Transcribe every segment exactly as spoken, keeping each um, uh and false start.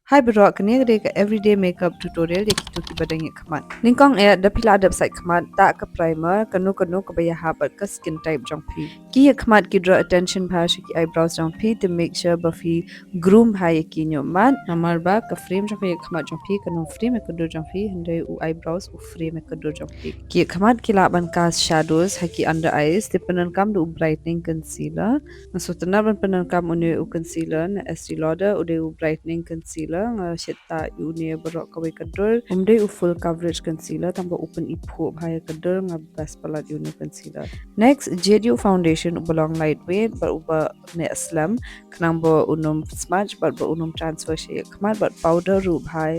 Hi baroh, kane ka dei ka everyday makeup tutorial ïa kito kiba dang ïaid khmat. Nyngkong eh, da phi la dep sait khmat, tah ka primer, kano kano kaba ïahap bad ka skin type jong phi. Ki ïaid khmat ki draw attention bha sha ki eyebrows jong phi, to make sure ba phi groom bha ïa ki ñiuhmat. Namar ba ka frame jong ka ïaid khmat jong phi kan ym frame ïa ka dur jong phi, hynrei u eyebrows u frame ïa ka dur jong phi. Ki ïaid khmat ki lah ban cast shadows ha ki under eyes, te pyndonkam da u brightening concealer. Nga sngewtynnat ban pyndonkam une u concealer na Estee Lauder, u dei u brightening concealer, nga shait tah ïa une baroh kawei ka dur. Um dei u full coverage concealer, tangba u pyniphuh bha ïa ka dur, nga best palat ïa une concealer. Next, jied ïa u foundation uba long lightweight bad uba neh slem, khnang ba un ym smudge bad ba un ym transfer sha ïaid khmat, bad powder ruh bha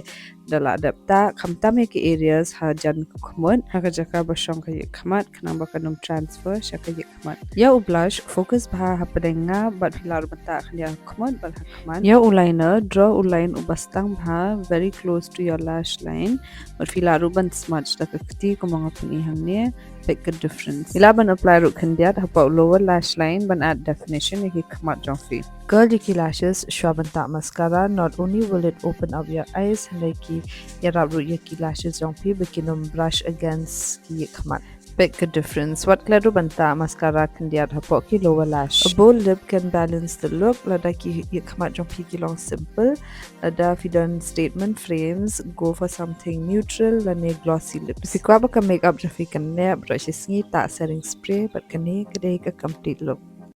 da la dep tah, khamtam ïa ki areas hajan ka khmut, ha ka jaka ba shong ka ïaid khmat, khnang ba kan ym transfer sha ka ïaid khmat. Ïa u blush, focus bha hapdeng nga, bad phi lah ruh ban tah khyndiat ha khmut bad ha khmat. Ïa u liner, draw u line uba sdang bha, very close to your lash line, bad phi lah ruh ban smudge da ka kti kumba nga pyni hangne, peit ka difference. Phi lah ban apply ruh khyndiat hapoh lower lash line ban add definition ïa ki khmat jong phi. Curl ïa ki lashes shuwa ban tah mascara, not only will it open up your eyes, hynrei ki ïarap ruh ïa ki lashes jong phi ba kin ym brush against ki ïaid khmat. Peit ka difference. Wat klet ruh ban tah mascara khyndiat hapoh ki lower lash. A bold lip can balance the look. Lada ki ïaid khmat jong phi ki long simple, lada phi don statement frames, go for something neutral lane glossy lips. Phi kwah ba ka makeup jong phi kan neh baroh shi sngi, tah setting spray, bad kane ka dei ka complete look.